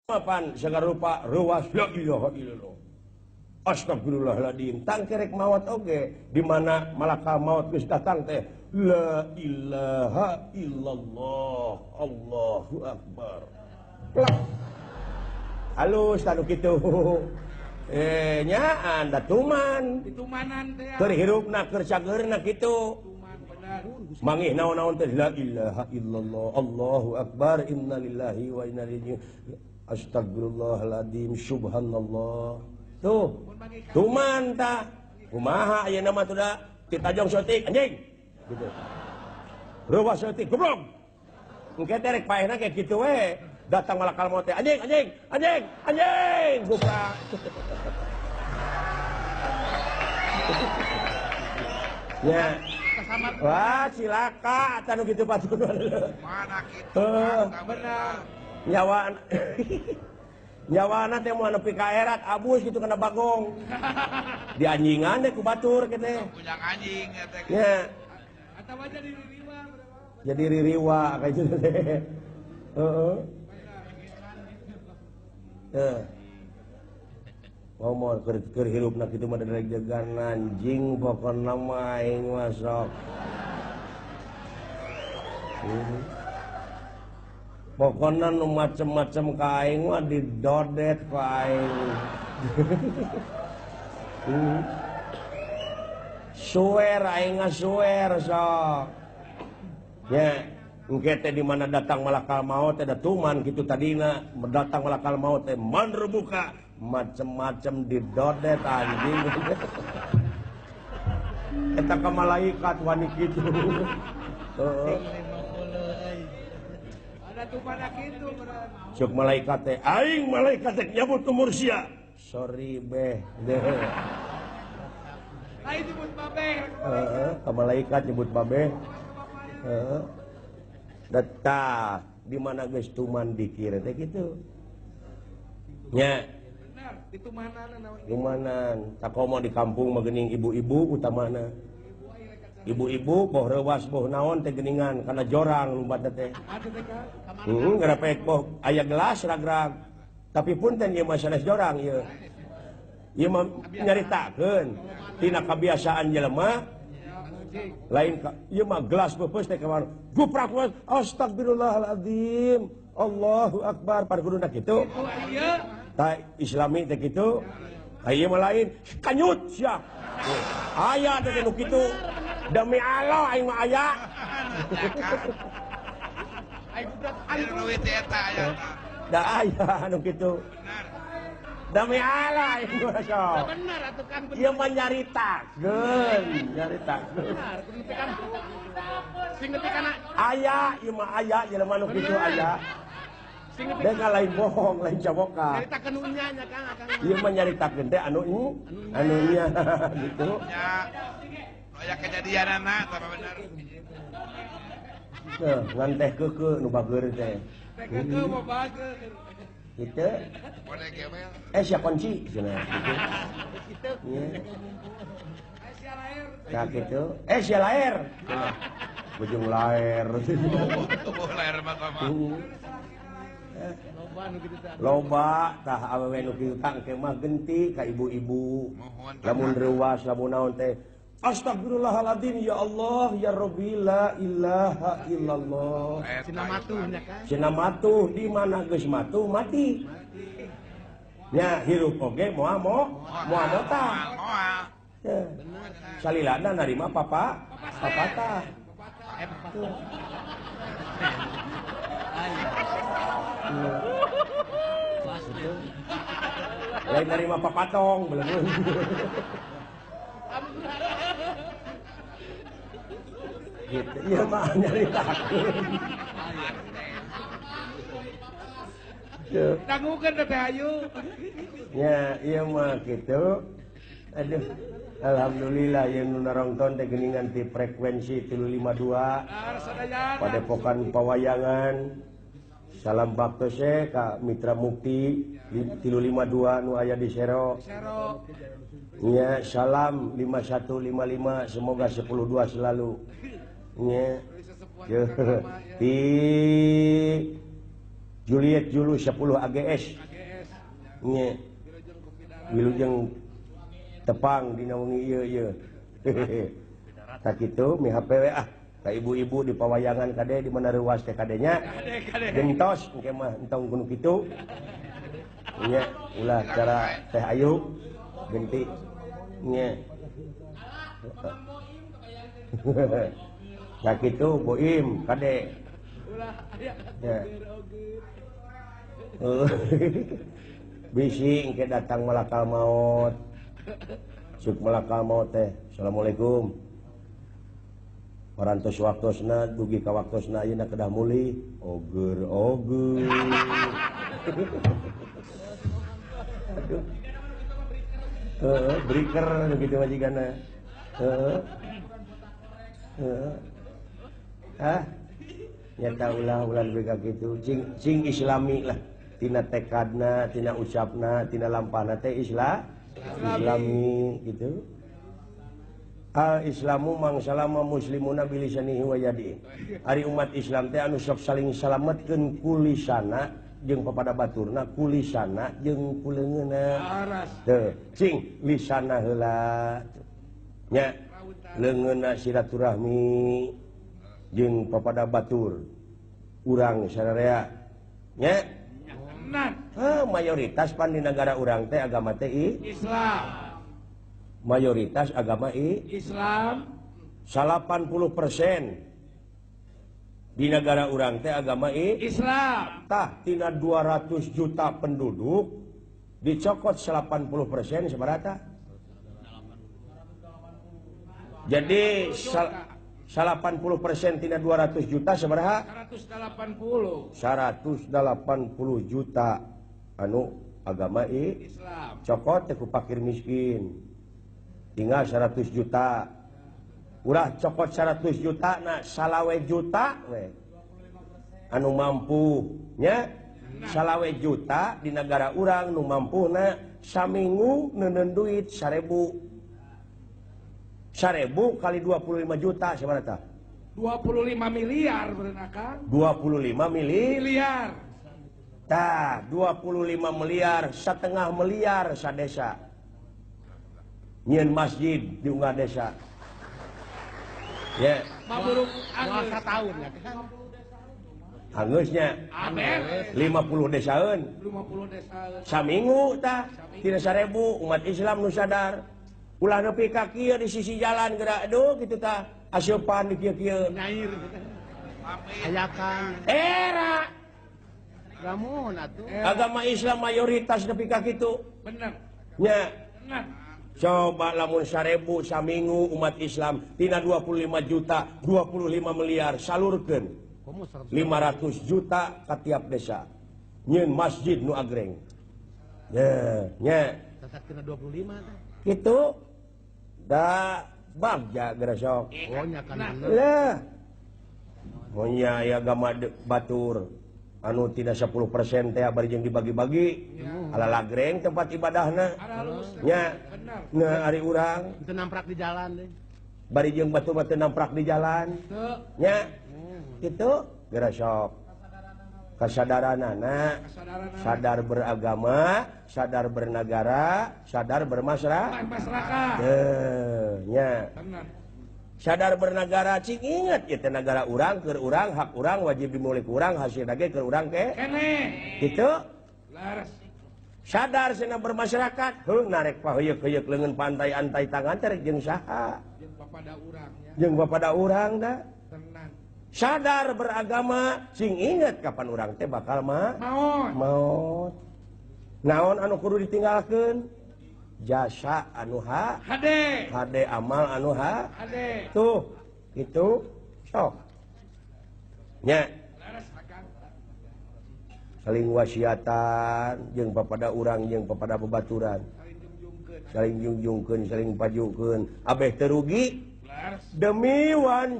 Mapan segala rupa reuas la ilaha illallah. Astagfirullahaladzim. Tangkerek maut oge di mana malakal maut geus datang teh la ilaha illallah Allahu akbar. Plak. Halus tanu kitu. Nyaan da tuman. Ditumanan teh. Keur hirupna keur cageurna kitu. Mangih naon-naon teh la ilaha illallah Allahu akbar innalillahi wa inna ilaihi astagfirullahaladzim subhanallah. Tuh tuman ta kumaha ayeuna mah tuh da titajong saeutik anjing gitu. Reuwas saeutik goblok. Engke teh rek paehna kayak kitu we. Datang malakal maut teh anjing anjing anjing anjing guprak. Ya. Wah cilaka atuh nu kitu patun. Mana kitu benar. Nyawa nyawana teh moal nepi ka erat abus gitu kana bagong. Dianjingan deh ku batur kitu teh. Punya anjing teh. Nya. Atawa jadi ririwa. Jadi ririwa kayak gitu teh. Heeh. Teh. Ngomong keur hirupna kitu mah derejegan anjing pokona mah aing mah sok. Pokona nu macem-macem ka aing mah didodet ku aing. Suwer aing ngasuwer sok. Nya, engke teh di mana datang malakal maut teh da tuman kitu tadina, datang malakal maut teh manrebuka macem-macem didodet anjing. Eta ka malaikat wani kitu. Heeh. Cuk malaikat teh aing malaikat teh nyabut umur sia. Sorry beh. Aing nyebut babeh. Heeh, ka malaikat nyebut babeh. Heeh. Data di mana geus tuman dikir teh kitu. Nya. Bener, ditumanan naon. Tumanan, takomo di kampung mah geuning ibu-ibu utamana. Ibu-ibu boh reuwas boh naon teh geuningan kana jorang lumpat teh. Heeh, ngarepek boh aya gelas ragrag. Tapi punten ieu mah sanes jorang ieu. Ieu mah nyaritakeun tina kabiasaan jelema lain ieu mah gelas beupeus teh kamar. Guprak astagfirullahaladzim. Allahu akbar par kuduna kitu. Tah islami teh kitu. Ieu mah lain kanyut sia. Aya teh nu kitu. Demi Allah aing mah aya. Da aya anu kitu. Demi Allah aing mah sok. Bener atuh Kang. Ieu mah nyaritakeun, nyaritakeun. Sing nepi kana aya ieu mah aya jelema nu kitu aya. Dek lain bohong, lain caboka. Nyaritakeun nu nya nya Kang, Akang. Ieu mah nyaritakeun teh anu anu nya gitu. Aya kejadianana tah bener. Teh ngan teh keukeuh nu bageur teh. Teh keukeuh mah bageur. Kitu. Boleh gewel. Sia kunci cenah kitu. Ieu. Sia laer. Tah kitu. Sia laer. Bujung laer. Tubuh laer mah mah. Loba tah awewe nu kitu tah engke mah genti ka ibu-ibu. Lamun reuwas lamun naon teh astagfirullahaladzim ya Allah ya Rabbi la ilaha illallah. Cenah matuh nya Kang. Cenah matuh di mana geus matuh mati. Nya hirup oge moal moal motah. Salilana narima papa papatah. Lain narima papatong belum. Gitu. Iya mah nyaritakeun. Dangukeun teh Ayu. Ya, ieu mah kitu. Aduh. Alhamdulillah ieu nu narongton teh geuningan ti frekuensi 352. Padepokan Pawayangan. Salam baktos ka Mitra Mukti 352 nu aya di Sero. Ya, salam 5155 semoga 102 selalu. Nya. Ti Juliet Julu 10 AGS nya wilujeng tepang dina wengi ieu ieu tak kitu mi HP we ah ka ibu-ibu di pawayangan kade di mana reuas teh kadenya gentos engke mah entong kuno kitu nya ulah cara teh ayu genti nya tak kitu boim kade ya. Bisi engke datang malakal maut suk malakal maut teh assalamualaikum parantos waktosna dugi ka waktosna ayeuna kedah mulih oger oger aduh heeh breaker nu kitu mah jigana heeh heeh ah nyata ulah ulah bega kitu cing islami lah tina tekadna tina ucapna tina lampahna teh islami gitu. Al Islamu mangsalama muslimuna bilisanihi wa yadihi. Ari umat Islam teh anu sok saling salametkeun kulisana jeung papada baturna, kulisana jeung kuleungeunna. Teu, cing lisana heula. Nya leungeunna silaturahmi jeung papada batur. Urang sararea nya. Mayoritas pan di negara urang teh agama teh Islam. Mayoritas agama Islam 80% di negara urang teh agama Islam. Tah tina 200 juta penduduk dicokot 80% seberapa? Jadi 80% tina 200 juta seberapa? 180. 180 juta anu agama Islam. Cokot teh ku fakir miskin. Tinggal 100 juta. Ulah cokot 100 juta na salawe juta we. Anu mampu nya salawe juta di negara urang nu mampu na saminggu neuneun duit 1000. 1000 kali 25 juta sabaraha? 25 miliar berenang. 25 miliar. Tah, 25 miliar, setengah miliar sadesa. Nyeun masjid di unggal desa. Ya. Masa tahun ya. Angeusnya. 50 desaeun. 50 desaeun. Saminggu tah tina 1000 umat Islam nu sadar. Ulah nepi ka kieu di sisi jalan gerak aduh kitu tah aseupan di kieu-kieu. Nyair. Ayakan. Era. Lamun atuh. Agama Islam mayoritas nepi ka kitu. Bener. Nya. Bener. Coba lamun 1000 saminggu umat Islam tina 25 juta 25 miliar salurkeun 500 juta ka tiap desa. Nyeun masjid nu agreng. Nya, nya. Tina 25 teh. Kitu da bagja geura sok. Oh nya kan. Lah. Oh nya aya agama batur anu tina 10% teh bari jeung dibagi-bagi. Ala lagreng tempat ibadahna. Nya. Nah, ari urang teu namprak di jalan deh. Bari jeung batur mah teu namprak di jalan. Nya. Kitu geura sok. Kasadaranana, sadar beragama, sadar bernegara, sadar bermasyarakat. Teu nya. Sadar bernegara cing inget ieu teh negara urang keur urang, hak urang wajib dimiliki urang, hasilna ge keur urang ke. Kitu. Sadar cenah bermasyarakat, heuh narek paheuyeuk-heuyeuk leungeun pantai antai tangan teh rek jeung saha? Jeung papada urang nya. Jeung papada urang da. Tenan. Sadar beragama, sing inget kapan urang teh bakal maot. Maot. Naon anu kudu ditinggalkeun? Jasa anu ha? Hade. Hade amal anu ha? Hade. Tuh, itu sok. Nya. Saling wasiatan jeung papada urang jeung papada babaturan. Saling jungjungkeun, saling pajukeun. Abeh teu rugi demi wan